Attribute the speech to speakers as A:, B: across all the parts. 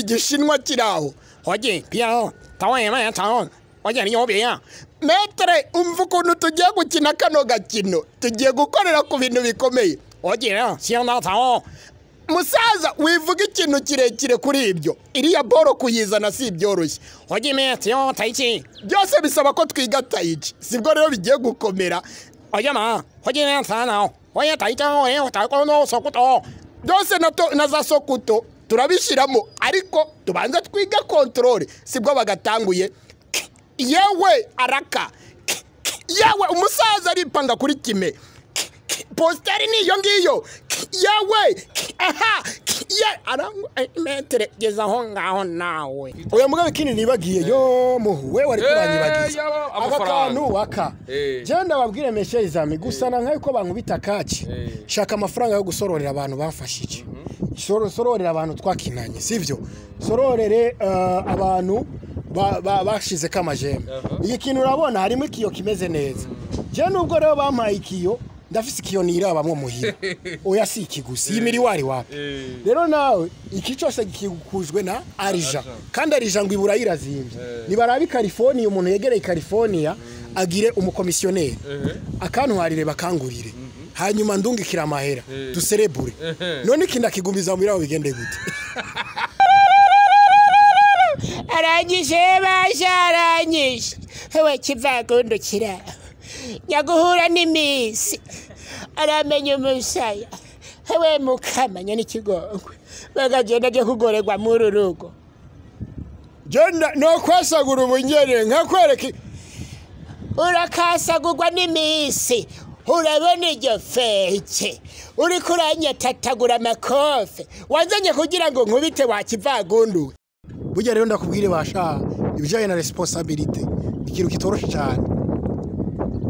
A: Igishinwa kiraho hoje piao tawaye maya tawo hoje niyo biya. Maître, umva ukuntu tugiye gukina kano gakino, tugiye gukorera ku bintu bikomeye. Hoje siyo tawo. Musaza, wivuga ikintu kirekire kuri ibyo, iriya boro kuyizana si ibyoroshye. Hoje metiyo tai chi, byose bisaba ko twiga tai chi, sibwo rero bigiye gukomera. Hoje ma hoje na hoye tai chi hoye tai ko no sokuto, byose na za sokuto turabishiramo, ariko tubanza twiga control, sibwo bagatanguye. Yewe araka, yewe umusaza aripanga kuri kime, posteri niyo ngiyo, yewe aha ye arangwa. Maître, geza aho ngaho nawe. Oya mugabe, kini nibagiye yo muhu we wari kuranyibagiza aka kantu waka. Je ndababwire, mes chers amis, gusa na nkayo bankubita kaci, shaka amafaranga yo gusororera abantu bamfashije, sororera abantu twakinanye, sivyo? Sororere abantu bashize kamajembe. Iki kintu urabona harimo ikiyo kimeze neza. Je nubwo rero bampaye ikiyo, ndafise ikiyo nirabamwo muhira. Oya, si ikigusi iyi miriwari wapi. Rero nawe iki cyose gikikujwe na argent, kandi argent ngo ibura irazimvye. Nibarabi California, umuntu yegereye California agire umukomisiyoneri akantwarire, bakangurire, hanyuma ndungikira amahera duserebure. None ikindi akigumiza mu bigende gute? Aranyishe basha, aranyishe hewe kivagundukira nyaguhura n'imisi aramenya umusaya hewe mukamanya n'ikigongwe bagagenda aje kugorerwa muri uru rugo. Jenda no kwasagura ubunyere nkakwereka urakasagurwa n'imisi. Urabona iryo feke uriko uranyatatagura amakofe wanzanye kugira ngo nkubite wakivagunduwe. Burya rero ndakubwire basha, ibijanye na responsabilité ikintu kitoroshe cyane.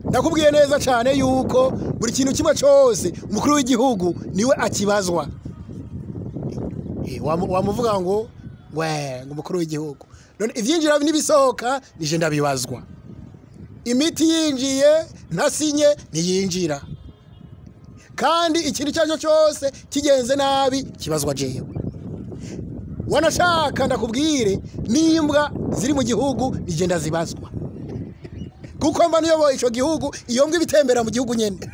A: Ndakubwiye neza cyane yuko buri kintu kimwe cyose umukuru w'igihugu niwe akibazwa. Wamuvuga ngo we ngo umukuru w'igihugu, none ivyinjira n'ibisohoka nije ndabibazwa. Imiti yinjiye ntasinye ntiyinjira, kandi ikintu icyo cyose kigenze nabi kibazwa jewe. Wanashaka ndakubwire, n'imbwa ziri mu gihugu nije ndazibazwa, kuko mba niyoboye ico gihugu. Iyo mbwa ibitembera mu gihugu nyene,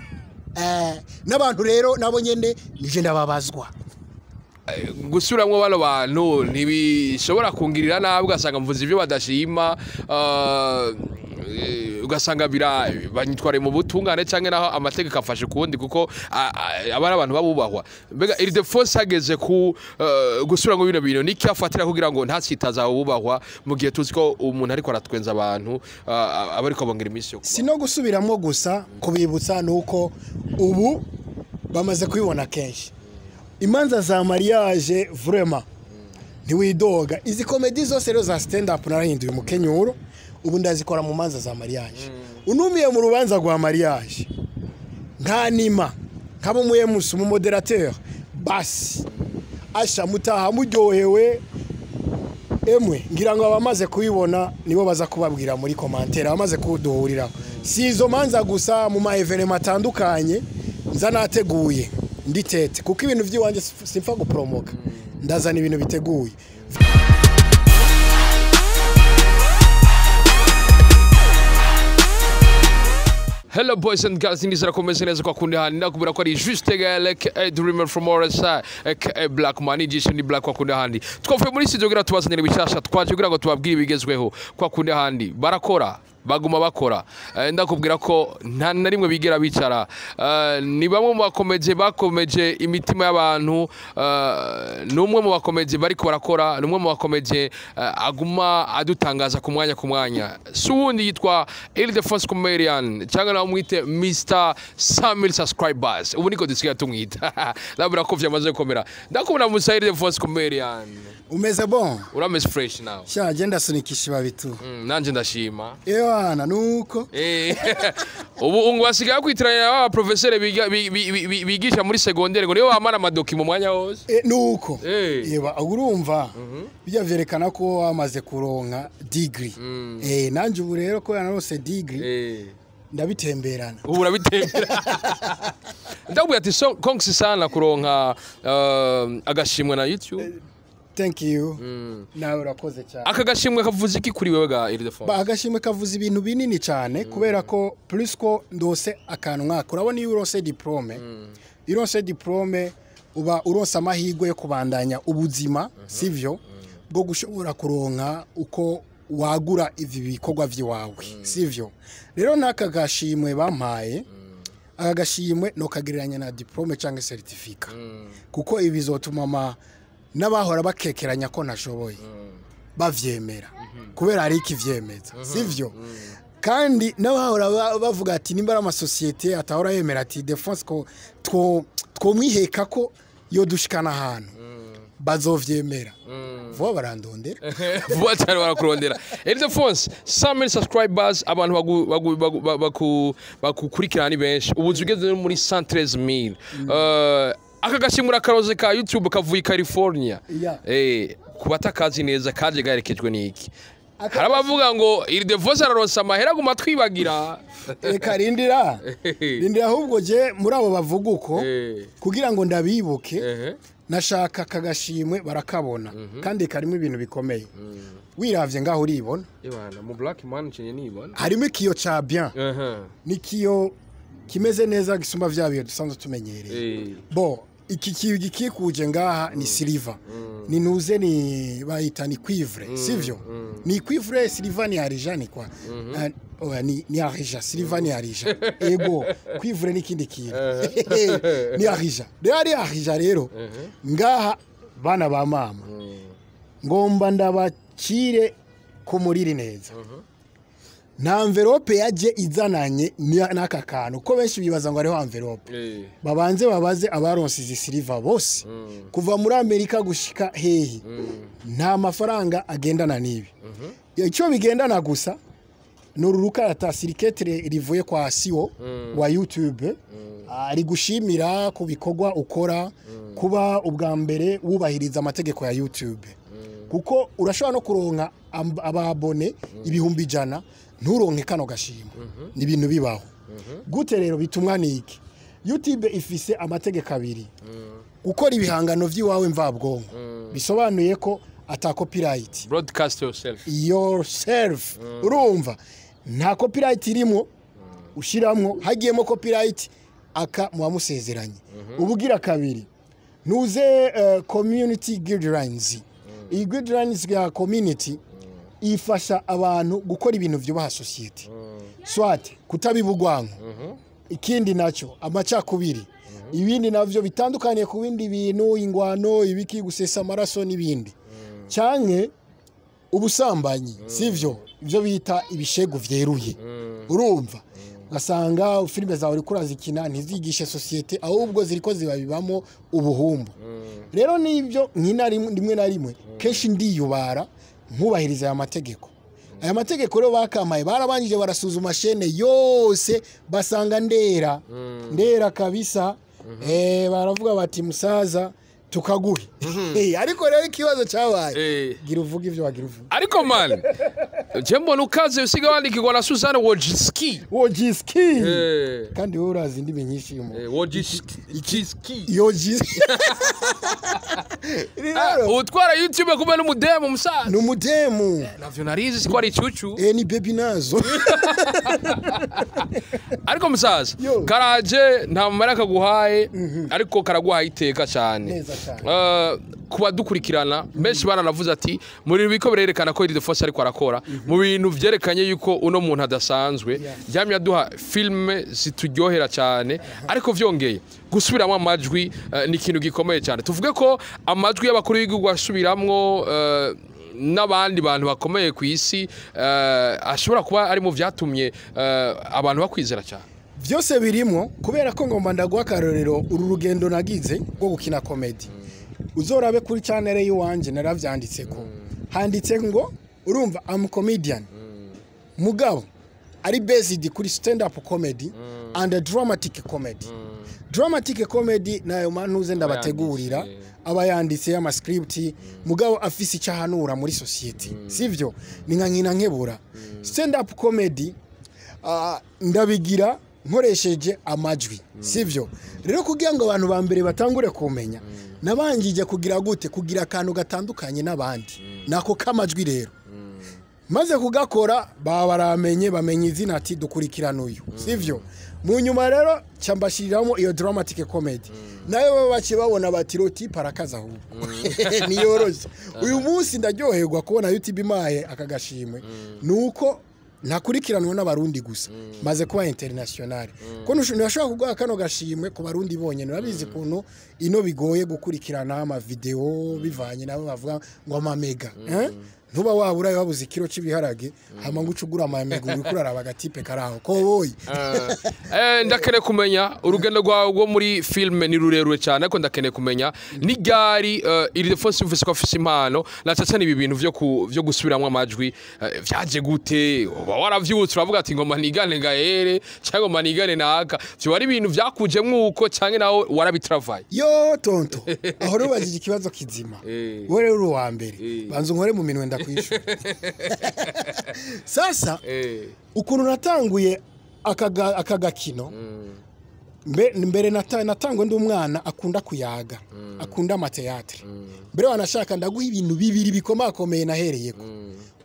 A: n'abantu rero nabo nyene nije ndababazwa.
B: Gusubiramwo bano bantu ntibishobora kungirira nabi, ugasanga mvuze ibyo badashima, ugasanga bira banyitware mu butungane canke naho amategeko afashe kundi, kuko aba ari abantu babubahwa. Mbega Ildefonse ageze ku gusubiramwo bino bintu, niki afatira kugira ngo ntasitaza abubahwa, mu gihe tuzi ko umuntu ariko aratwenza abantu aba ariko bongera iminsi yo kubaho?
A: Si no gusubiramo gusa, kubibutsa nuko ubu bamaze kubibona kenshi imanza za mariage, vraiment ntiwidoga. Izi comédie zose rero za stand up narahinduye umukenyuro, ubu ndazikora mu manza za mariage. Unumiye mu rubanza rwa mariage nkanima nkaba umuyemusi, umumodérateur, basi asha mutaha muryohewe. Emwe ngira ngo abamaze kubibona nibo baza kubabwira muri commentaire, abamaze kuduhuriraho. Si izo manza gusa, mu ma événements atandukanye nza nateguye ndi tete, kuko ibintu by'iwanjye simpfa gupromoka, ndazana ibintu biteguye.
B: Hello boys and girls, ndizera ko meze neza kwa kundi handi. Ndakubwira ko ari Juste Gael aka Dreamer from RSI aka Black Man ijisho ni Black. Kwa kundi handi twavuye muri studio kugira tubazanire bishasha, twaje kugira ngo tubabwire ibigezweho. Kwa kundi handi barakora, baguma bakora. Ndakubwira ko nta na rimwe bigera bicara. Ni bamwe mu bakomeje bakomeje imitima y'abantu. Ni umwe mu bakomeje bariko barakora, ni umwe mu bakomeje aguma adutangaza ku mwanya ku mwanya. Si uwundi, yitwa Ildefonse Comedian, cyangwa nawe umwite Mr 100,000 subscribers, ubu niko dusigaye tumwita. Ndabura ko vyamaze gukomera. Ndakubona Musa Ildefonse Comedian.
A: Umeze bon?
B: Urameze fresh now?
A: Sha, genda sunikisha babitu.
B: Nanje ndashima.
A: Ewana nuko.
B: Ubu ngo basigaye kwitiranya ba professeur bigisha muri secondaire, ngo niyo bamara amadoki mu mwanya wose.
A: Nuko. Eba urumva bijya vyerekana ko wamaze kuronka degree. Nanje ubu rero ko yanarose degree, ndabitemberana.
B: Ubu urabitembera. Ndakubwira ati so congs sana kuronka agashimwe na YouTube.
A: Thank you. Nawe urakoze cyane.
B: Aka gashimwe kavuze iki kuri wewe ga Ildefonse?
A: Ba, agashimwe kavuze ibintu binini cyane, kubera ko plus ko ndose akantu nkaka, urabona iyo uronse diplôme, iyo uronse diplôme uba uronse amahirwe yo kubandanya ubuzima, sivyo, bwo gushobora kuronka uko wagura ivi bikorwa vy'iwawe, sivyo? Rero n'aka gashimwe bampaye, aka gashimwe no kagereranya na diplôme cyangwa certificat, kuko ibi bizotuma n'abahora bakekeranya ko ntashoboye bavyemera, kubera hari ikivyemeza, sivyo? Kandi n'abahora bavuga ati nimba ari amasosiyete atahora yemera ati Defense ko twomwiheka ko yodushikana ahantu, bazovyemera vuba, barandondera.
B: Vuba cyane barakurondera. Ildefonse, 100,000 subscribers, abantu bakukurikirana ni benshi, ubu ugeze no muri 113,000. Aka gashimwe akaroze ka YouTube kavuye i California. Ku batakazi neza, kaje gaherekejwe n'iki? Hari abavuga ngo Ildefonse araronsa amahera guma twibagira.
A: Reka, rindira, rindira. Ahubwo je muri abo bavuga uko, kugira ngo ndabibuke, nashaka akagashimwe barakabona, kandi karimo ibintu bikomeye. Wiravye ngaho uribona.
B: Ibana mu black man ncenye nibona.
A: Harimo ikiyo ca bien, n'ikiyo kimeze neza gisumba vya biyo dusanzwe tumenyereye. Bo iki kiyo gikikuje ngaha ni silver, ni nuze, ni bayita ni cuivre, sivyo? Ni cuivre, silver ni argent, ni kwa oya, ni argent, silver ni argent, ego cuivre ni kindi kintu, ni argent. Rero ari argent. Rero ngaha, bana ba mama, ngomba ndabakire ku muriri neza. Nta envelope yaje izananye n'aka kantu, ko benshi bibaza ngo hariho envelope. Babanze babaze abaronse izi silver bose kuva muri Amerika gushika hehe, nta mafaranga agendana n'ibi. Icyo bigendana gusa ni uru rukaratasi, riketere rivuye kwa CEO wa YouTube, ari gushimira ku bikorwa ukora, kuba ubwa mbere wubahiriza amategeko ya YouTube, kuko urashobora no kuronka aba abonnés 100,000 nturonke kano gashimwe. Ni ibintu bibaho gute? Rero bitumwa niki? YouTube ifise amategeko abiri: gukora ibihangano by'iwawe mvabwonko, bisobanuye ko ata copyright.
B: Broadcast yourself.
A: Yourself, urumva nta copyright irimo ushiramwo. Hagiyemo copyright, aka muba musezeranye. Ubugira kabiri, nuze community guidelines. Iyi guidelines ya community ifasha abantu gukora ibintu byubaha society, soit kutabibugwanko, ikindi nacyo amacakubiri, ibindi navyo bitandukaniye ku bindi bintu, ingwano, ibiki, gusesa amaraso n'ibindi, canke ubusambanyi, sivyo? Ibyo bita ibishegu vyeruye. Urumva ugasanga filime zawe uriko urazikina ntizigishe société, ahubwo ziriko zibabibamo ubuhumbu. Rero nibyo nkina rimwe na rimwe, kenshi ndiyubara nkubahiriza aya mategeko. Aya mategeko rero bakampaye, barabanjije barasuzuma chaîne yose, basanga ndera, ndera kabisa. Baravuga bati musaza tukaguhe. Ariko rero ikibazo cyabaye, gira uvuge ibyo wagira uvuge.
B: Ariko man, je mbona ukaze usiga wandikirwa na Suzanne Wojcicki.
A: Wojcicki. Kandi wowe urazi indimi nyinshi mu
B: Wojcicki.
A: Yojiski rero.
B: Utwara YouTube kumbe n'umudemu, musaza.
A: Ni umudemu.
B: Navyo narizi, siko ari icucu.
A: Ni baby nazo.
B: Ariko musaza,
A: Yo.
B: karaje nta mumara kaguhaye, ariko karaguhaye iteka cyane.
A: Neza cyane.
B: Ku badukurikirana benshi baranavuze ati muri biko birerekana ko Ildefonse ariko arakora mu bintu vyerekanye yuko uno muntu adasanzwe. Yamye aduha filme zituryohera cyane, ariko vyongeye gusubiramo amajwi ni ikintu gikomeye cyane. Tuvuge ko amajwi y'abakuru b'igihugu asubiramwo n'abandi bantu bakomeye ku isi ashobora kuba ari mu vyatumye abantu bakwizera cyane.
A: Byose birimo, kubera ko ngomba ndaguha akarorero. Uru rugendo nagize rwo gukina comedy, uzorabe kuri channel y'iwanje naravyanditse ko handitse ngo urumva am comedian, mugabo ari based kuri stand up comedy and a dramatic comedy. Dramatic comedy nayo mantuze ndabategurira, aba yanditse ama script, mugabo afise icyo ahanura muri society, sivyo? Ni nka nkina nkebura. Stand up comedy ndabigira. Nkoresheje amajwi, sivyo? Rero kugira ngo abantu ba mbere batangure kumenya, nabangije kugira gute? Kugira akantu gatandukanye n'abandi, nako k'amajwi. Rero maze kugakora, baba baramenye, bamenya izina ati dukurikirana uyu, sivyo? Mu nyuma rero cyambashiriramo iyo dramatic comedy, nayo baba baciye babona bati roti parakaza, ahubwo niyoroshye. Uyu munsi ndaryoherwa kubona YouTube imaye aka gashimwe, nuko ntakurikiranwa n'Abarundi gusa, maze kuba international, ko ntashobora kuguha kano gashimwe ku Barundi bonyene. Urabizi ukuntu ino bigoye gukurikirana ama video, bivanye nabo bavuga ngo amamega, eh? Ntuba wabura wabuze ikiro c'ibiharage, hama ngo uce ugura amamega, uriko uraraba agatipe karaho koboyi.
B: Ndakeneye kumenya urugendo rwawe rwo muri filme ni rurerure cyane, ariko ndakeneye kumenya ni ryari Ildefonse yumvise ko afise impano, na cyane cyane ibi bintu vyo gusubiramwo amajwi, vyaje gute? Uba waravyutse uravuga ati ngoma nigane Gaere cyangwa ngoma nigane naka? Vyo ari ibintu vyakujemwo uko, cyangwa nawe warabitravaye?
A: Yo tonto, aho rero ubajije ikibazo kizima. Wowe rero uri uwa mbere. Banza unkore mu minwe, ndakwishura. Sasa ukuntu natanguye aka gakino, mbere natangwe ndi umwana akunda kuyaga, akunda ama théâtre. Mbere wanashaka ndaguha ibintu bibiri bikomakomeye nahereyeko.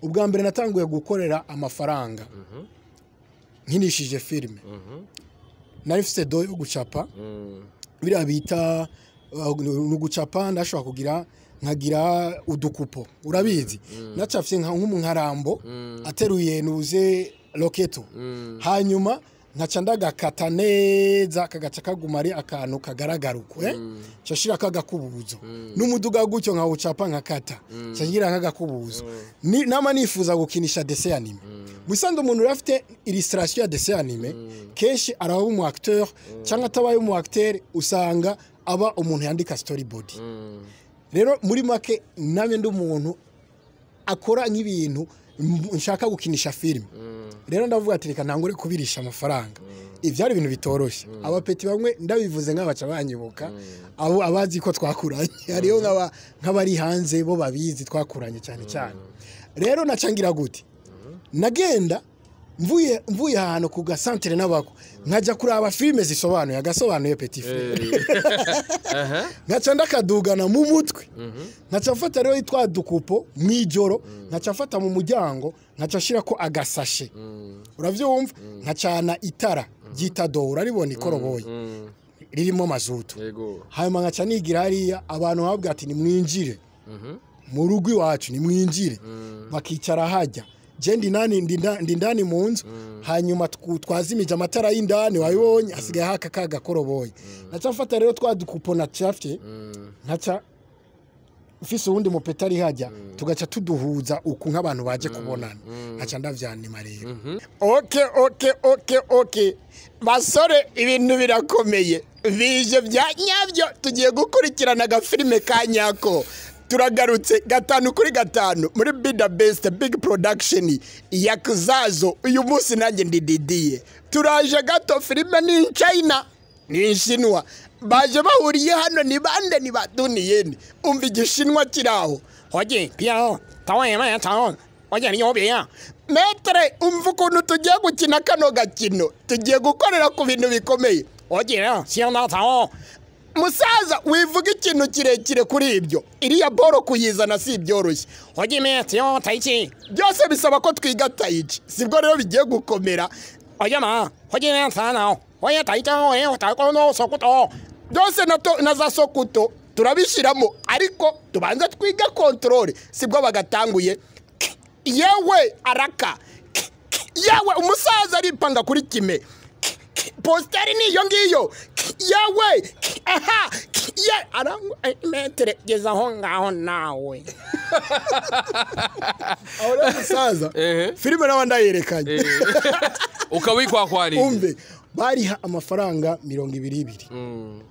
A: Ubwa mbere, natanguye gukorera amafaranga nkinishije filime. Nari mfise do yo gucapa, biriya bita ni ugucapa. Ndashobora kugira nkagira udukupo, urabizi, nacafye nk'umunkarambo ateruye nuze loketo, hanyuma nkaca ndagakata neza, kagaca kaguma ari akantu kagaragara uko, eh? Nca shirako agakubuzo n'umuduga gutyo, nkawucapa, nkakata, nca ngira nk'agakubuzo. Nama nifuza gukinisha dessin animé. Musanze umuntu uri afite illustration ya dessin animé, kenshi araba umu acteur, cyangwa atabaye umu acteur usanga aba umuntu yandika storyboard. Rero muri make namye ndi umuntu akora nk'ibintu nshaka gukinisha filime. Rero ndavuga ati reka ntangure kubirisha amafaranga. Ivyari ibintu bitoroshye. Aba petits bamwe ndabivuze nk'abaca banyibuka, abo abazi ko twakuranye, hariho nk'abari hanze bo babizi twakuranye cyane cyane. Rero nacangira gute? Nagenda mvuye ahantu ku gasantere n'abako, nkajya kuraba filime zisobanuye, agasobanuye petit frère, nkaca ndakadugana mu mutwe, nkaca mfata rero twa dukupo mw'ijoro, nkaca mfata mu muryango, nkaca nshirako agasashe, uravyumva, nkacana itara ry'itado, uraribona, ikoroboyi ririmo mazutu. Hanyuma nkaca nigira hariya, abantu babwira ati nimwinjire mu rugo iwacu, nimwinjire, bakicara hajya. Je ndi nani, ndi ndani mu nzu. Hanyuma twazimije amatara y'indani, wabibonye, hasigaye haka ka gakoroboyi. Naca mfata rero twa dukupo nacafye, nkaca mfise uwundi mupeta ari hajya, tugaca tuduhuza uku nk'abantu baje kubonana, nkaca ndavyanima rero.
C: Okay, basore, ibintu birakomeye, bije bya nyabyo. Tugiye gukurikirana agafilime ka nyako. Turagarutse gatanu kuri gatanu muri Be The Best Big Production ya Kuzazo. Uyu munsi nanjye ndididiye, turaje gato. Filime ni China, ni Inshinwa baje bahuriye hano. Ni bande? Ni baduniyeni. Umva Igishinwa kiraho hoje piao tawaye maya tawo oje ni yobe. Maître, umva ukuntu tugiye gukina kano gakino. Tugiye gukorera ku bintu bikomeye. Oje siyo tawo. Musaza, wivuga ikintu kirekire kuri ibyo. Iriya boro kuyizana si ibyoroshye. Oje maître tai chi, byose bisaba ko twiga tai chi, sibwo rero bigiye gukomera. Oje ma oje sana oye tai cha oye tai ko no sokuto, byose na za sokuto turabishyiramo, ariko tubanza twiga contrôle, sibwo bagatanguye. Yewe araka, yewe umusaza aripanga kuri kime posteri niyo ngiyo. Yewe aha ye arangwa. Maître, geza aho ngaho nawe.
A: Aho rero musaza, filime nawe ndayerekanye.
B: Ukaba wikwakwariye.
A: Umve, bariha amafaranga 20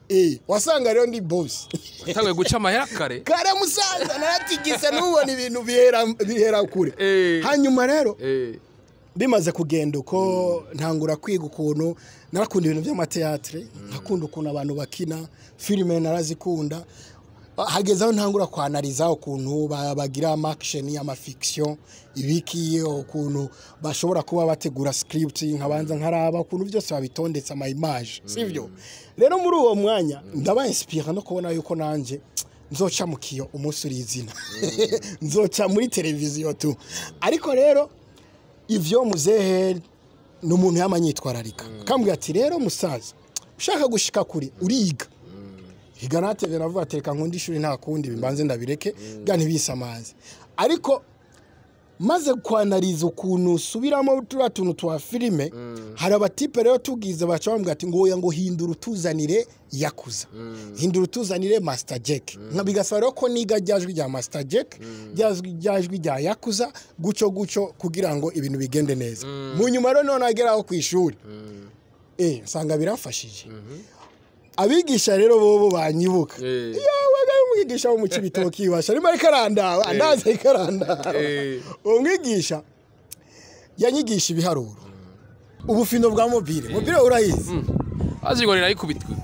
A: 20. Wasanga rero ndi boss.
B: Watanguye guca amahera kare.
A: Kare musaza, naratigise, nubona ibintu bihera bihera kure. Hanyuma rero bimaze kugenda uko, ntangura kwiga ukuntu narakunda ibintu by'ama théâtre, nkakunda ukuntu abantu bakina filime, narazikunda.
C: Hageze aho ntangura kwanariza ukuntu bagira ama action, ama fiction, ibiki, ukuntu bashobora kuba bategura script, nkabanza nkaraba ukuntu byose babitondetse, ama image, sivyo? Rero muri uwo mwanya ndaba inspire no kubona yuko nanje nzoca mu kiyo umunsi uri izina, nzoca muri televiziyo tu. Ariko rero ivyo muzehe ni umuntu yamanyitwararika, akambwira ati: "Rero musaza, ushaka gushika kuri uriga." Higa natevye, navuga ati: "Reka nkunde ishuri, nta kundi bimbanze ndabireke bwa ntibisamaze." Ariko maze kwanariza ukuntu usubiramo turiya tuntu twa filime, hari abatipe rero tugize baca bambwira ati ngo oya, ngo hindura utuzanire Yakuza, hindura utuzanire Master Jack. Nka bigasaba rero ko niga rya jwi rya Master Jack, rya jwi rya Yakuza, guco guco, kugira ngo ibintu bigende neza. Mu nyuma rero none ageraho ku ishuri, nsanga biramfashije. Abigisha rero bobo banyibuka. Yawe, umwigisha wo mu Cibitoki washa arimo, ariko arandaba, andaze, ariko arandaba. Uwo mwigisha yanyigisha ibiharuro, ubufindo bwa mobile. Mobile urayizi?
B: Azi ngo ninayikubitwe.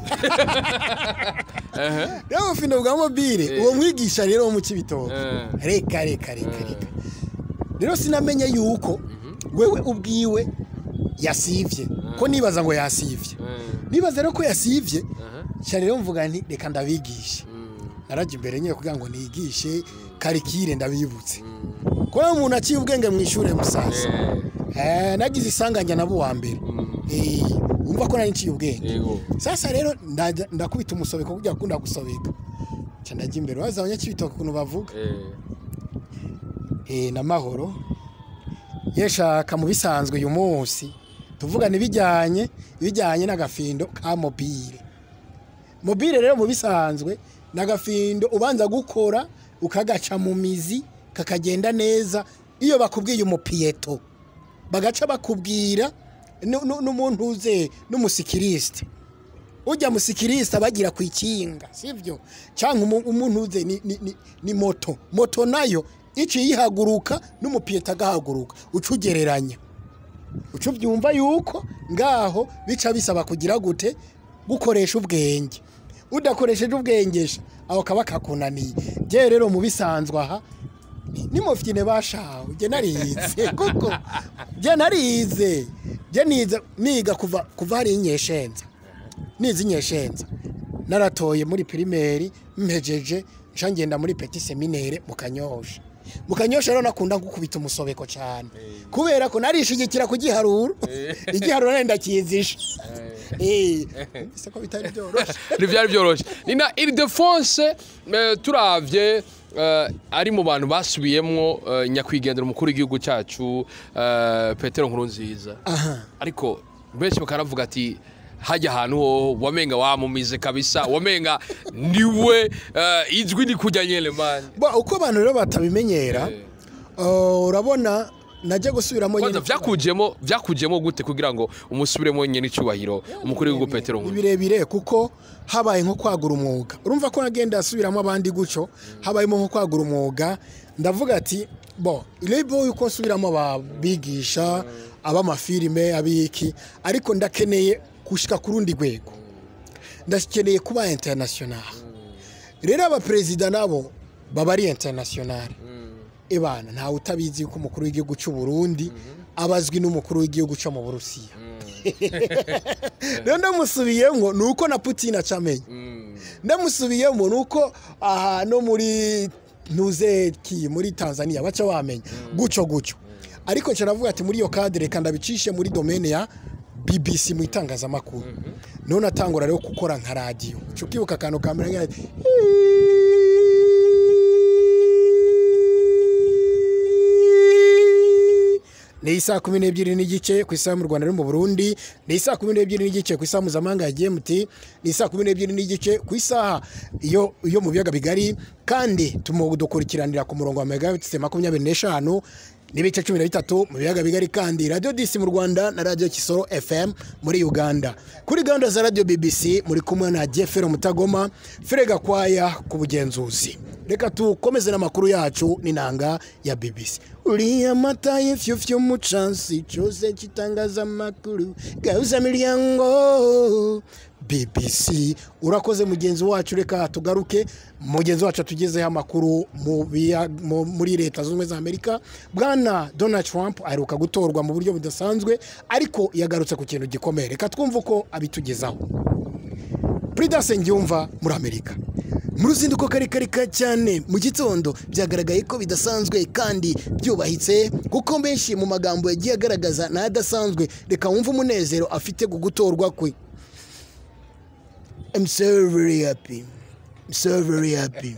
C: Rero ubufindo bwa mobile, uwo mwigisha rero wo mu Cibitoki, reka reka reka reka, rero sinamenye yuko wewe ubwiwe yasivye, ko nibaza ngo yasivye. Nibaza rero ko yasivye cyane, rero mvuga nti: "Reka ndabigishe." Narajya imbere nyine kugira ngo nigishe karikire, ndabibutse ko rero umuntu aciye ubwenge mu ishuri, musaza, nagize isanganya nabo wa mbere. Umva ko nari nciye ubwenge. Sasa rero ndakubita umusobeko kugira akunda gusobeka, nca ndajya imbere, waza abanyakibitoki ukuntu bavuga. Namahoro yeshaka mu bisanzwe uyu munsi tuvugana ibijyanye n'agafindo ka mobile. Mobile rero mu bisanzwe n'agafindo ubanza gukora ukagaca mu mizi kakagenda neza. Iyo bakubwiye umupiéton, bagaca bakubwira n'umuntu uze n'umucycliste, ujya mucycliste bagira ku ikinga, sivyo? Cyangwa umuntu uze ni moto. Moto nayo ici yihaguruka n'umupiéton agahaguruka, ucugereranya uca ubyumva yuko ngaho bica bisaba kugira gute? Gukoresha ubwenge. Udakoresheje ubwengesha aho kaba kakunaniye. Je rero mu bisanzwe aha nimufyine bashawe, je narize, kuko je narize, je nize, niga kuva hari inyeshenza, nize inyeshenza, naratoye muri primaire, mpejeje nca ngenda muri petit séminaire mu Kanyosha. Mu Kanyosha rero nakunda gukubita umusobeko cyane, kubera ko narishigikira ku giharuro. Igiharuro nari ndakizisha, ese ko bitari byoroshe.
B: Ntibyari byoroshye. Ni na Ildefonse, turavye ari mu bantu basubiyemwo nyakwigendera umukuru w'igihugu cyacu, Petero Nkurunziza, ariko benshi bakaravuga ati hajya ahantu ho wamenga wamumize kabisa, wamenga niwe, ijwi ni kujya nyene man.
C: Ba, uko abantu rero batabimenyera, urabona najya gusubiramo
B: Kwanza
C: nyene.
B: Vyakujemo gute kugira ngo umusubiremo nyene icyubahiro umukuru w'igihugu Petero
C: Ni
B: Nkurunziza?
C: birebire, kuko habaye nko kwagura umwuga. Urumva ko nagenda asubiramo abandi guco, habayemo nko kwagura umwuga. Ndavuga ati: "Bo irebo yuko nsubiramo ababigisha, ab'amafilime, abiki, ariko ndakeneye gushika ku rundi rwego, ndakeneye kuba international." Rero abaperezida nabo baba ari international. Ebana, ntawe utabizi yuko umukuru w'igihugu cy'u Burundi abazwi n'umukuru w'igihugu cyo mu Burusiya. Rero ndamusubiyemo ni uko na Putin acamenya, ndamusubiyemo ni uko aha no muri ntuze ki muri Tanzania baca bamenya guco guco. Ariko nca navuga ati muri iyo cadre reka ndabicishe muri domaine ya BBC, mu itangazamakuru. None atangura rero gukora nka radio. Uca ukibuka akantu ka mbere ni isaa 12:30 ku isaha mu Rwanda no mu Burundi, ni isaa 12:30 ku isaha mpuzamahanga ya GMT, ni isaa 12:30 ku isaha iyo mu biyaga bigari. Kandi dukurikiranira ku murongo wa megahertz 25.13 mu biyaga bigari, kandi Radio Dix mu Rwanda na Radio Kisoro FM muri Uganda. Kuri gahunda za Radio BBC muri kumwe na Jeffero Mutagoma, Frega Kwaya ku bugenzuzi. Reka tukomeze n'amakuru yacu n'inanga ya BBC.
A: Uriya mata y'ifyufyu mu cansi cyose cy'itangazamakuru gahuza miryango BBC. Urakoze mugenzi wacu, reka tugaruke mugenzi wacu atugezeho amakuru muri Leta Zunze Ubumwe za Amerika. Bwana Donald Trump aheruka gutorwa mu buryo budasanzwe, ariko yagarutse ku kintu gikomeye. Reka twumve uko abitugezaho. Prudence Ngiyumva muri Amerika.
C: Mu ruzinduko karekareka cyane mu gitondo, byagaragaye ko bidasanzwe kandi byubahitse, kuko benshi mu magambo yagiye agaragaza n'adasanzwe. Reka wumve umunezero afite ku gutorwa kwe. I'm so very happy. I'm so very happy.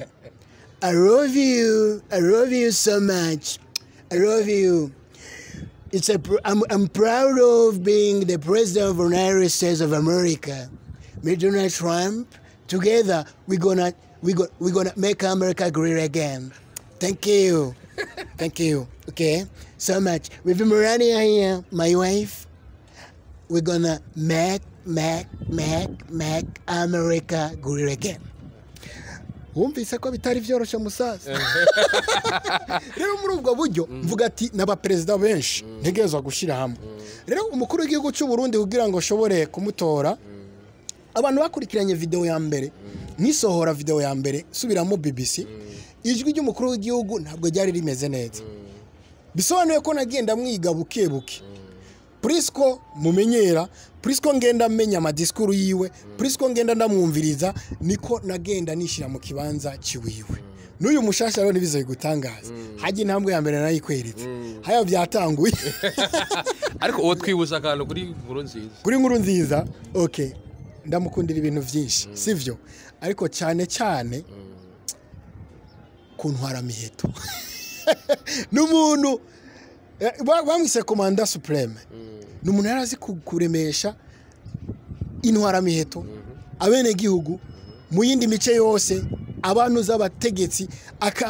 C: I love you. I love you so much. I love you. I'm proud of being the president of the United States of America. Me, Donald Trump, together we gonna make America great again. Thank you. Thank you. Okay. So much. With Melania here, my wife, we're gonna make make make make America great again.
A: Wumvise ko bitari byoroshye, musaza. Rero muri ubwo buryo mvuga ati n'abaperezida benshi ntegerezwa gushyira hamwe. Rero umukuru w'igihugu cy'u Burundi, kugira ngo ushobore kumutora, abantu bakurikiranye video ya mbere, nkisohora video ya mbere subiramo BBC, ijwi ry'umukuru w'igihugu ntabwo ryari rimeze neza. Bisobanuye ko nagenda mwiga buke buke, plus ko mumenyera, plus ko ngenda menya amadisikuru yiwe, plus ko ngenda ndamwumviriza, niko nagenda nishyira mu kibanza kiwiwe. N'uyu mushasha rero ntibizoye gutangaza hajya intambwe ya mbere nayikweretse haya byatanguye.
B: Ariko uwo twibuza akantu kuri Nkuru Nziza.
A: Kuri Nkuru Nziza, okay, ndamukundira ibintu byinshi, sivyo? Ariko cyane cyane kuntwara miheto. N'umuntu bamwise commandant suprême, ni umuntu yari azi kuremesha intwaramiheto, abenegihugu mu yindi mice yose, abantu z'abategetsi,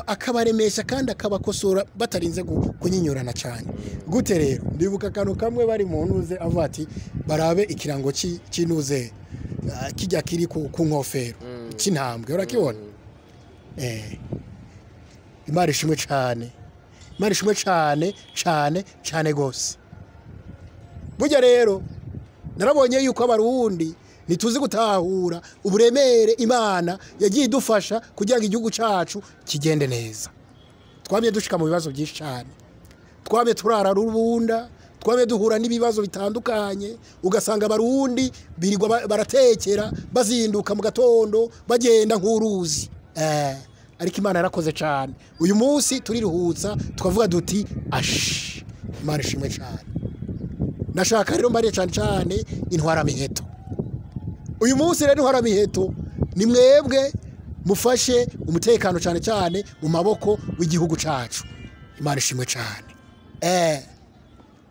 A: akabaremesha kandi akabakosora batarinze kunyinyurana cyane. Gute rero? Ndibuka akantu kamwe bari mu ntuze, avuga ati barabe ikirango cy'intuze, kijya kiri ku nkofero cy'intambwe, urakibona. Imana ishimwe cyane, Imana ishimwe cyane cyane cyane gose. Burya rero narabonye yuko Abarundi ntituzi gutahura uburemere Imana yagiye idufasha kugira ngo igihugu cyacu kigende neza. Twamye dushika mu bibazo byinshi cyane, twamye turara rubunda, twamye duhura n'ibibazo bitandukanye, ugasanga Abarundi birirwa baratekera, bazinduka mu gatondo bagenda nk'uruzi. Ariko Imana yarakoze cyane, uyu munsi turiruhutsa tukavuga duti ashi, Imana ishimwe cyane. Nashaka rero mbariye cyane cyane intwaramiheto. Uyu munsi rero intwaramiheto ni mwebwe mufashe umutekano cyane cyane mu maboko w'igihugu cacu. Imana ishimwe cyane.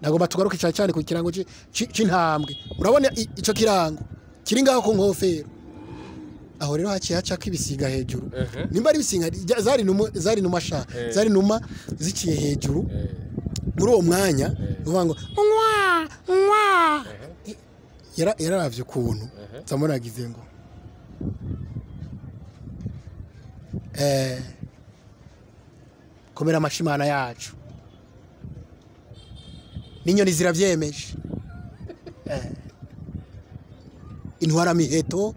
A: Nagomba tugaruke cyane cyane ku kirango c'intambwe. Urabona ico kirango kiri ngaho ku nkofero, aho rero haciye hacako ibisiga hejuru. Nimba ari ibisiga, zari numa, zari numa sha, zari numa ziciye hejuru muri uwo mwanya, uvuga ngo mwa mwa. Yararavye ukuntu zamuragize ngo komera amashimana yacu, n'inyoni ziravyemeje. Intwaramiheto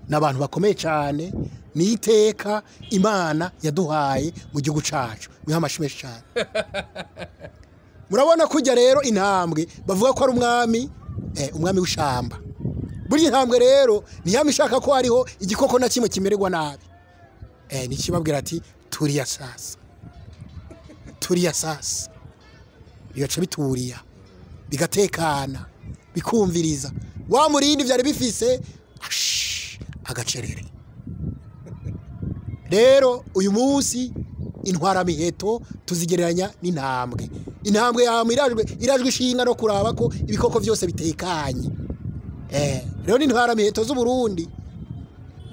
A: n'abantu bakomeye cyane, ni iteka Imana yaduhaye mu gihugu cacu. Mwiha amashi menshi cyane. Murabona kujya rero intambwe bavuga ko ari umwami, umwami w'ishamba. Buri intambwe rero ntiyama ishaka ko hariho igikoko na kimwe kimererwa nabi. Nikibabwira ati turiya sasa, turiya sasa, bigaca bituriya, bigatekana, bikumviriza wa murindi vyari bifise ash, agacerere. Rero uyu munsi intwaramiheto tuzigereranya n'intambwe. Intambwe yawe irajwe ishinga no kuraba ko ibikoko byose bitekanye. Rero n'intwaramiheto z'u Burundi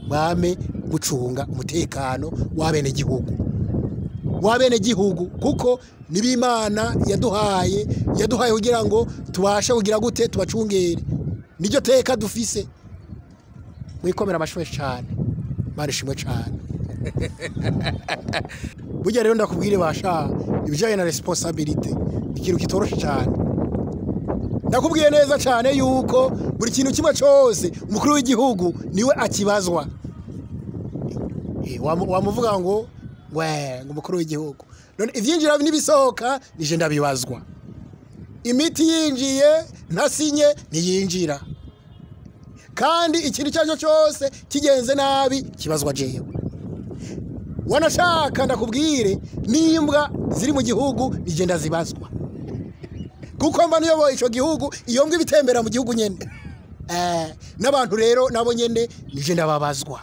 A: bame gucunga umutekano w'abenegihugu, w'abenegihugu, kuko nibimana yaduhaye kugira ngo tubashe kugira gute, tubacungere, niryo teka dufise. Mwikomera amashyi cyane, Imana ishimwe cyane.
D: Burya rero ndakubwire basha, ibijyanye na responsabilité ikintu kitoroshe cyane. Ndakubwiye neza cyane yuko buri kintu kimwe cyose umukuru w'igihugu niwe akibazwa. Wamuvuga ngo we ngo umukuru w'igihugu, none ivyinjira n'ibisohoka nije ndabibazwa. Imiti yinjiye ntasinye ntiyinjira, kandi ikintu icyo ari cyo cyose kigenze nabi kibazwa jewe. Wanashaka ndakubwire, n'imbwa ziri mu gihugu nije ndazibazwa, kuko mba niyoboye ico gihugu. Iyo mbwa ibitembera mu gihugu nyene. N'abantu rero nabo nyene nije ndababazwa.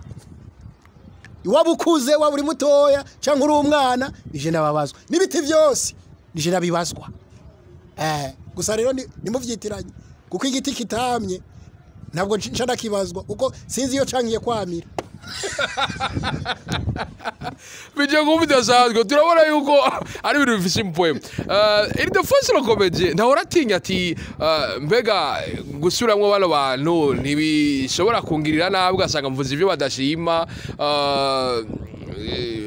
D: Waba ukuze, waba uri mutoya cyangwa uri umwana, nije ndababazwa. N'ibiti byose nije ndabibazwa. Gusa rero nimuvyitiranye, kuko igiti kitamye ntabwo nca ndakibazwa, kuko sinzi iyo cangiye kwamira.
B: Bijya kuba bidasanzwe, turabona yuko ari ibintu bifise impoem. Ildefonse le Comédien ntahora atinya ati mbega gusubiramwo bano bantu ntibishobora kungirira nabi, ugasanga mvuze ibyo badashima,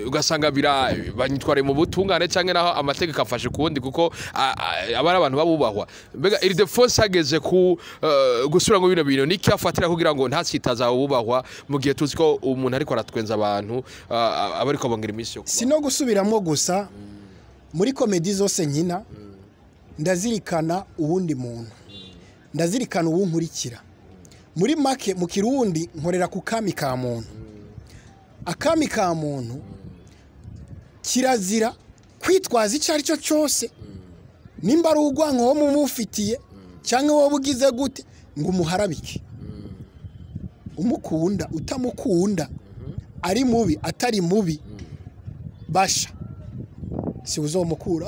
B: ugasanga bira banyitware mu butungane canke naho amategeko afashe ukundi, kuko aba ari abantu babubahwa. Mbega Ildefonse ageze ku gusubiramwo bino bintu, niki afatira kugira ngo ntasitaza abubahwa, mu gihe tuzi ko umuntu ariko aratwenza abantu aba ariko abongera iminsi yo kubaho?
D: Si no gusubiramo gusa, muri comédie zose nkina ndazirikana uwundi muntu, ndazirikana uwunkurikira. Muri make, mu Kirundi, nkorera ku kami ka muntu. Akami ka muntu, kirazira kwitwaza icyo ari cyo cyose, nimba ari urwango wo mumufitiye cyangwa wowe ugize gute, ngo umuharabike. Umukunda, utamukunda, ari mubi, atari mubi, basha si uzomukura.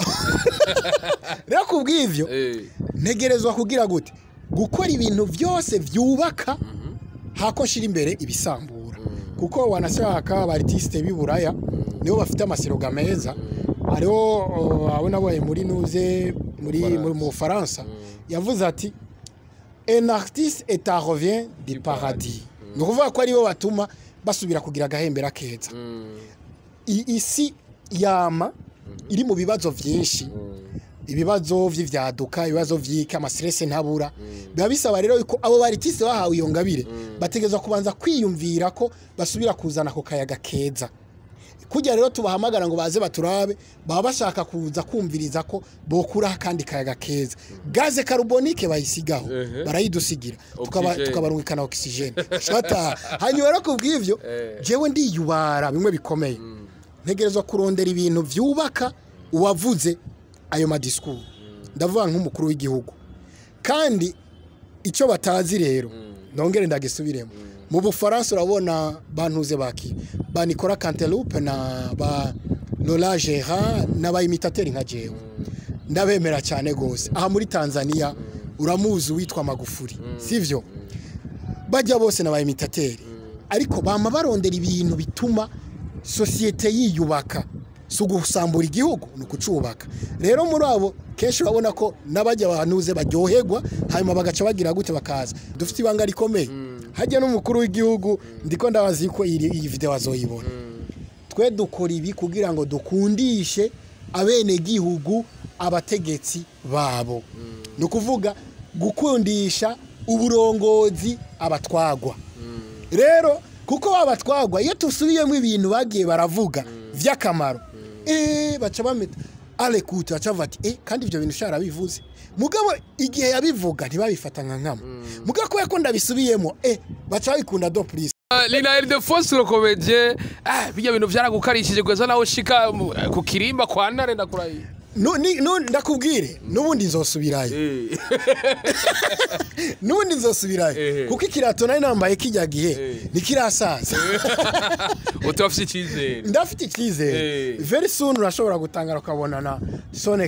D: Rero kubw'ivyo ntegerezwa kugira gute? Gukora ibintu byose byubaka, hako nshira imbere ibisambura. Kuko wanashaka aba artiste b'i Buraya nibo bafite amaseroga meza. Hariho abo nabonye muri nuze muri mu Bufaransa, yavuze ati: "Un artiste est un revient du paradis." Ni ukuvuga ko aribo batuma basubira kugira agahembera keza. Isi yama iri mu bibazo byinshi, ibibazo vy'ivyaduka, ibibazo vy'iki, ama stress ntabura. Biba bisaba rero yuko abo ba artiste bahawe iyo ngabire bategerezwa kubanza kwiyumvira ko basubira kuzana ako kayaga keza. Kujya rero tubahamagara ngo baze baturabe, baba bashaka kuza kumviriza ko bokuraho akandi kayaga keza. Gaz carbonique bayisigaho, barayidusigira,
B: Oxygène.
D: Tukabarungikana oxygène bataha. Hanyuma rero kubw'ivyo, jewe ndiyubara bimwe bikomeye, ntegerezwa kurondera ibintu vyubaka uwavuze ayo ma discours, ndavuga nk'umukuru w'igihugu. Kandi icyo batazi rero, nongere ndagisubiremo, mu Bufaransa urabona bantuze baki ba Nicolas Canteloup na ba Lola Gérard n'aba imitateurs nka jewe, ndabemera cyane gose. Aha muri Tanzania uramuzi witwa Magufuli, sivyo? Bajya bose n'aba imitateurs, ariko bama barondera ibintu bituma société yiyubaka. Si ugusambura igihugu, ni ukucubaka. Rero muri abo kenshi urabona ko n'abajya bahanuze baryoherwa, hanyuma bagaca bagira gute? Bakaza. Dufite ibanga rikomeye hajya n'umukuru w'igihugu, ndiko ndabazi ko iyi video azoyibona. Twe dukora ibi kugira ngo dukundishe abenegihugu abategetsi babo, ni ukuvuga gukundisha uburongozi abatwagwa. Rero kuko abatwagwa, iyo tusubiyemo ibintu bagiye baravuga vy'akamaro, baca bameta alekute, baca bavuga ati: "Eh, kandi ibyo bintu shara bivuze." Mugabo igihe yabivuga ntibabifata nka nkama, mugabo kubera ko ndabisubiyemo, baca babikunda do plus.
B: Lina Ildefonse le Comédien, bijya bintu byaragukarishije kugeza naho ushika ku kirimba kwa Ntare, ndakurahiye.
D: No, ndakubwire, n'ubundi nzosubirayo. N'ubundi nzosubirayo, kuko ikirato nari nambaye kijya gihe ntikirasaza.
B: Utafite icyizere?
D: Ndafite icyizere. Very soon urashobora gutangara ukabona na son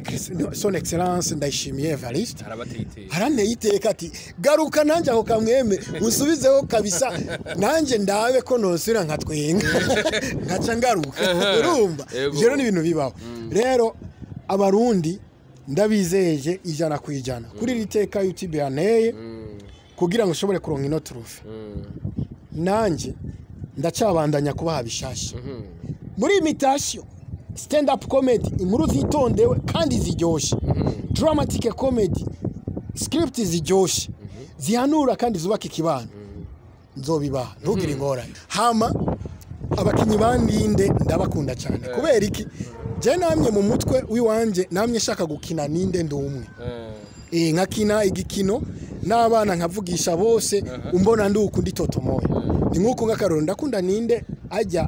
D: excellence Ndayishimiye Evariste
B: Arabateye iteka.
D: Aranteye iteka ati: "Garuka nanjye ako kamweme usubizeho kabisa, nanjye ndabe ko nosubira nkatwenga, nkaca ngaruka." Urumva?
B: Yego.
D: Ivyo rero ni ibintu bibaho. Rero Abarundi ndabizeje 100% kuri iri teka YouTube yanteye kugira ngo ushobore kuronka ino trophée. Nanjye ndacabandanya kubaha bishasha muri imitation. Stand up comedy, inkuru zitondewe kandi ziryoshe, dramatic comedy, script ziryoshe, zihanura kandi zubaka ikibano, nzobibaha, ntugire ingorane. Hama abakinyi bandinde ndabakunda cyane. Kubera iki? Je namye mu mutwe wiwanje namye shaka gukina ninde ndi umwe, nkakina igikino n'abana, nkavugisha bose, umbona ndi uku, ndi toto moya. Ni nk'uko nk'akaroro ndakunda ninde ajya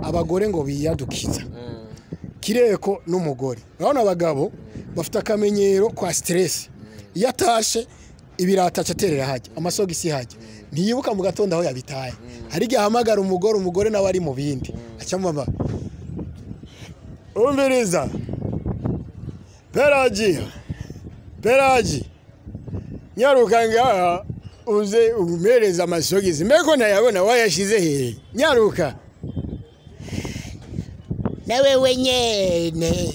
D: abagore ngo biyadukiza kireko n'umugore. Urabona abagabo bafite akamenyero kwa stress, iyo atashe ibirata aca aterera hajya, amasogisi hajya, ntiyibuka mu gatondo aho yabitaye. Hari igihe ahamagara umugore, umugore nawe ari mu bindi, aca mama
C: Umviriza Pelagiya, Pelaji, nyaruka ngaha uze umpereze amasogisi, mbeko ntayabona, wayashize hehe? Nyaruka.
A: Nawe wenyene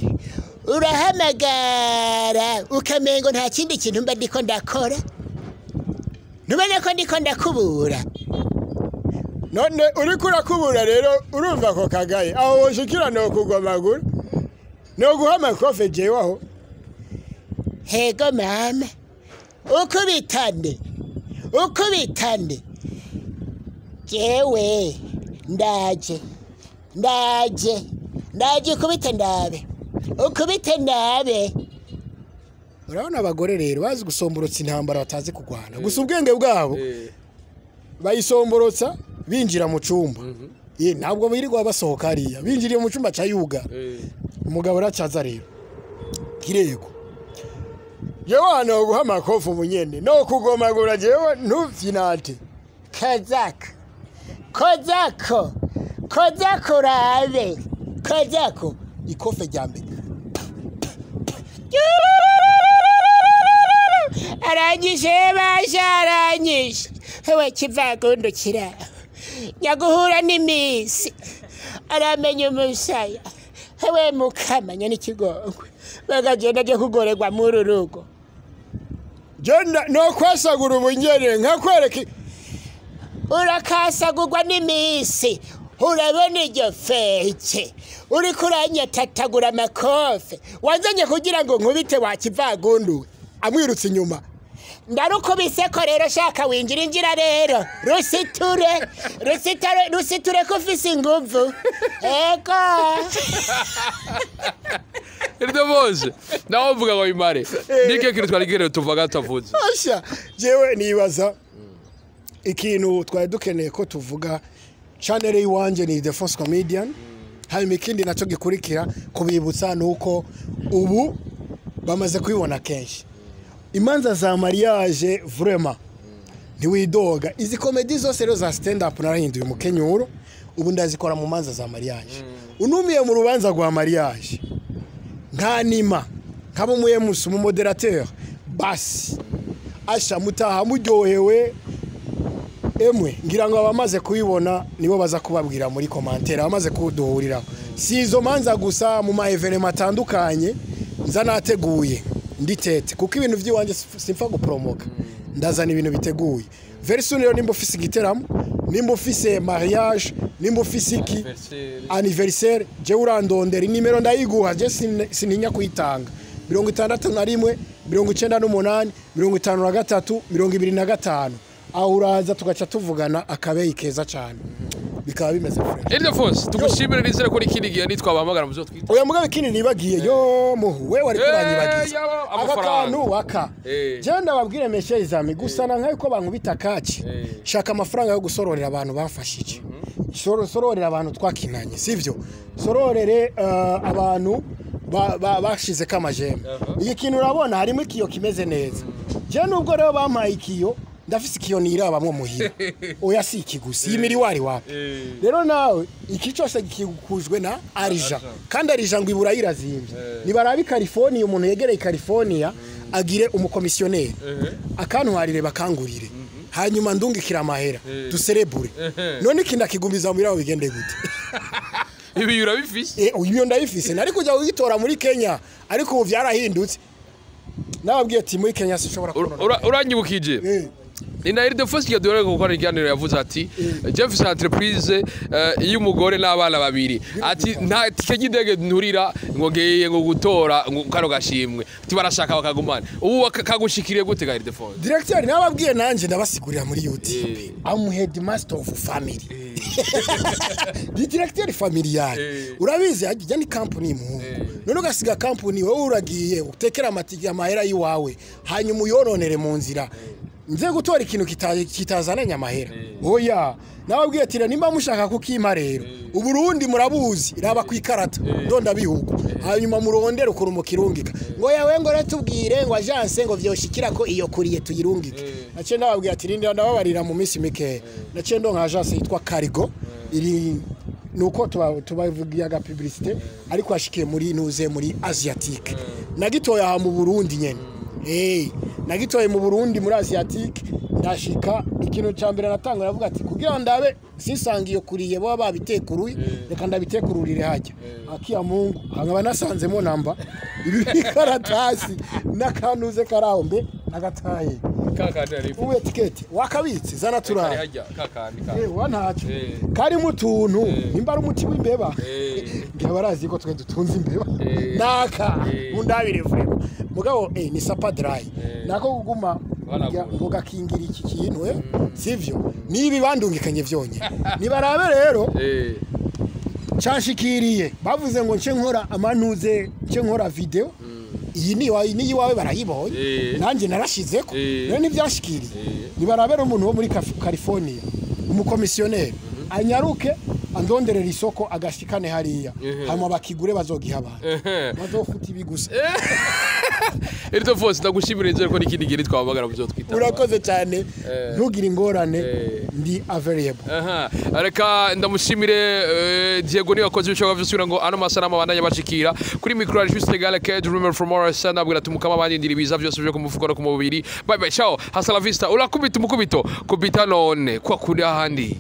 A: urahamagara ukamengo nta kindi kintu mba ndiko ndakora, ntubone ko ndiko ndakubura?
C: None uriko urakubura rero, urumva ko kagaye aho woshikira no kugomagura no guha amakofe jewe aho.
A: Hego mama, ukubitane ukubitane, jewe ndaje ndaje ndaje, ukubite ndabe, ukubite ndabe.
D: Urabona abagore rero bazi gusomborotsa intambara, batazi kurwana gusa, ubwenge bwabo bayisomborotsa binjira mu cumba. Ntabwo birirwa basohoka hariya, binjiriye mu cumba ca yuga. Umugabo aracaza rero kirego.
C: Jewe hano guha amakofe umunyene no kugomagura, jewe ntuvyinate.
A: Kozako kozako kozako, urabe kozako.
D: Ikofe rya mbere.
A: Aranyishe basha, aranyishe hewe, kivagundukira nyaguhura n'iminsi, aramenya umusaya hewe, mukamanya n'ikigongwe, bagagenda aje kugorerwa muri uru rugo.
C: Jenda no kwasagura ubunyene nkakwereka.
A: Urakasagurwa n'iminsi, urabona iryo feke uriko uranyatatagura amakofe wanzanye kugira ngo nkubite wakivagunduwe.
D: Amwirutse inyuma.
A: Ndarukubise ko rero shaka winjira injira rero, rusiture rusiture rusiture ko ufise inguvu, ego.
B: Iryo bose nawe uvuga ngo bimare n'ikihe kintu twari dukeneye tuvuga tutavuze?
D: Asha, jewe nibaza ikintu twari dukeneye ko tuvuga, channel y'iwanje ni The Force Comedian. Hanyuma ikindi nacyo gikurikira kubibutsa ni uko ubu bamaze kubibona kenshi imanza za mariage, vraiment ntiwidoga. Izi comedy zose rero za stand up narahinduye umukenyuro, ubu ndazikora mu manza za mariage. Unumiye mu rubanza rwa mariage nkanima nkaba umuyemusi, umumodérateur, basi asha mutaha muryohewe. Emwe ngira ngo abamaze kubibona nibo baza kubabwira muri commentaire, abamaze kuduhuriraho. Si izo manza gusa, mu ma événements atandukanye nza nateguye nditete, kuko ibintu by'iwanjye simpfa gupromoka, ndazana ibintu biteguye very soon. Rero nimba ufise igiteramo, nimba ufise mariage, nimba ufise iki, anniversaire, je urandondera, inimero ndayiguha, je sintinya kuyitanga: 61 98 53 25. Aho uraza tugaca tuvugana akabeyi keza cyane, bikaba bimeze fresh.
B: Iryo Force, tugushimire, nizere ko n'ikindi gihe nitwabahamagara muzotwita.
D: Oya mugabe, ikindi nibagiye yo muhu we wari kuranyibagiza.
B: Yaba,
D: aka
B: amafaranga.
D: Kantu waka je ndababwire, mes chers amis, gusa na nkayo ko bankubita kaci, shaka amafaranga yo gusororera abantu bamfashije. Sororera abantu twakinanye, sivyo? Sororere abantu bashizeko amajembe. Iki kintu urabona harimo ikiyo kimeze neza. Je nubwo rero bampaye ikiyo, ndafise ikiyo nirabamwo muhira. Oya, si iki gusa, iyi miriwari wapi. Rero nawe iki cyose gikikujwe na argent, kandi argent ngo ibura irazimbye. Nibaraba i California, umuntu yegereye California agire umukomisiyoneri akantwarire, bakangurire, hanyuma ndungikira amahera duserebure. None iki ndakigumiza mu birabo bigende gute?
B: Ibi urabifise.
D: Iyo ndayifise, nari kujya kugitora muri Kenya, ariko ubu byarahindutse, nababwiye ati muri Kenya sinshobora kubona.
B: Uranyibukije. Ni na Ildefonse Kigadore gukora ikiganiro yavuze ati Jeff entreprise y'umugore n'abana babiri, ati nta tike y'indege nturira ngo ngiye ngo gutora ngo kano gashimwe, ati barashaka bakagumana. Ubu kagushikiriye gute ga Ildefonse?
D: Directeur, nababwiye nanje ndabasigurira muri YouTube, I'm headmaster of family, di directeur familial. Urabizi hajya ni company muhungu, none ugasiga company, wowe uragiye utekera amatike, amahera yiwawe, hanyuma uyoronere mu nzira nze gutora ikintu kitazananye amahera. Oya, nababwiye ati rero nimba mushaka kukima rero, Uburundi murabuzi, raba kwikarata ndonda bihugu, hanyuma murondere ukuntu mukirungika. Ngo yawe ngo ratubwire ngo agence ngo vyoshikira ko iyo kuriye tuyirungike. Naciye ndababwira ati rindira ndababarira mu minsi mike. Naciye ndonka agence yitwa Cargo iri nuko tubavugiyaga publicité, ariko yashikiye muri nuze muri Asiatique. Nagitoye aha mu Burundi nyene. Nagitoye mu Burundi muri Asiatique, ndashika, ikintu ca mbere natanga navuga ati kugira ndabe sisanga iyo kuriye baba babitekuruye, reka ndabitekururire hajya akiya Mungu, nkaba nasanzemo namba ibi bikaratasi n'akanuze karaho mbe nagataye.
B: Kakandi ari
D: Ubu etikete wakabitse zana turara.
B: Hajya kakandi ka
D: Wa ntacyo.
B: Karimo
D: Karimo utuntu nimba ari umuti w'imbeba, ngira barazi ko twe dutunze imbeba. Naka undabire vraiment mugabo ni sapa dry nako kuguma
B: Banagura.
D: Ngo gakingira iki kintu, sivyo? Nibi bandungikanye vyonye nibarabe rero. Canshikiriye bavuze ngo nce nkora amanuze, nce nkora video iyi ni iwawe, ni iwawe barayibonye. Nanjye narashizeko. Rero ntibyashikiriye. Nibarabera umuntu wo muri California, umukomisiyoneri anyaruke andonderera isoko agashikane hariya, hanyuma bakigure, bazogiha abantu bazofuta ibi gusa.
B: Ildefonse, ndagushimira, nizere ko n'ikindi gihe nitwahamagara muzotwitaba.
D: Urakoze cyane, ntugire ingorane, ndi available.
B: Aha, reka ndamushimire Diego niwe wakoze ibishoboka byose kugira ngo ano masanamu abandanye bashikira kuri micro. Ari Juste Gale Ked Rumor from RSN, nabwira ati mukama bandindira ibiza byose byo ku mufuko no ku mubiri. Bye bye, ciao, hasta la vista. Urakubita umukubito kubita none kwa kuri ahandi.